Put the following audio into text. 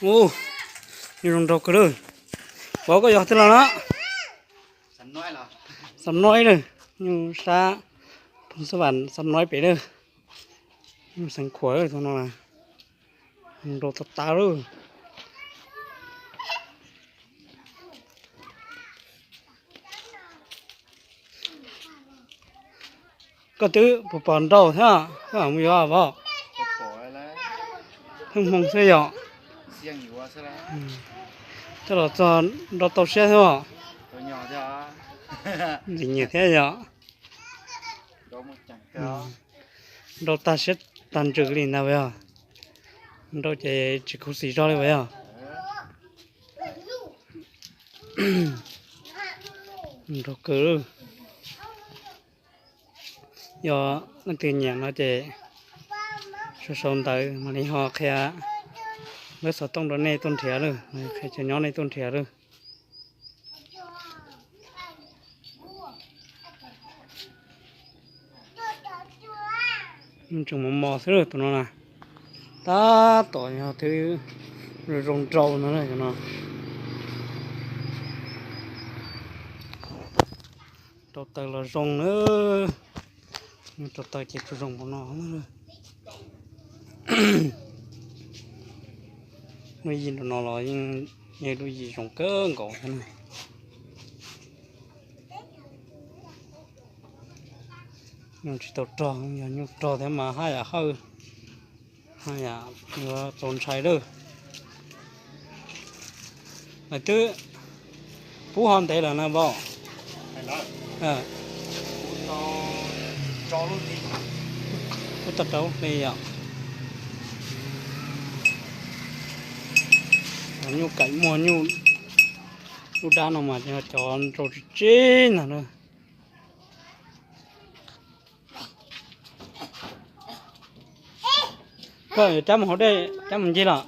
Ub, nyuj zoo nraug kawg lawm. Vauv, koj yog twg los no? Xam Noib lawm, nyuj sab Phoos Xab Vam Xam Noib pem lawm. Nyuj xeev Khuam lawm, tus no zoo nraug tas tas lawm. Koj twb puas pom nraug thiab, koj mus yuav vauv? Pheej hmoo xwb yom. Coj los txog nraug tau siab thiab os. Ntxim nyiam thiab yom. Nraug tag siab tag ntsws li ntag yog. Nraug ces tsis khuv xim zog li yog. Nraug kawg. Yog leej twg nyiam no ces sau sau ntawv mam li ho qhia lub xov tooj rau nej tuaj nrhiav lawm, qhia cov nyob nej tuaj nrhiav lawm. Tseem mos mos xwb tus no na. Tab tom yog twb zoo nraug no na, cov no. Rau taws los zoo na. Rau taws ces tsuas zoo npaum no. Lub yim nraum no los yeej yog lub yim zoo kawg nkaus thiab na. Nyuj tsis tau rog, yog nyuj rog thiab mas haj yam hawj, haj yam yuav txaus ntshai lawm. Lawv twb pub ho ntev lawm na vauv? Pub tau rau hli yom. Nyuj kaim muag nyuj, lub dab no mas cov nraug tsis tsib ntag na. Koj yuav cab mus hauv dej, cab mus ncig los?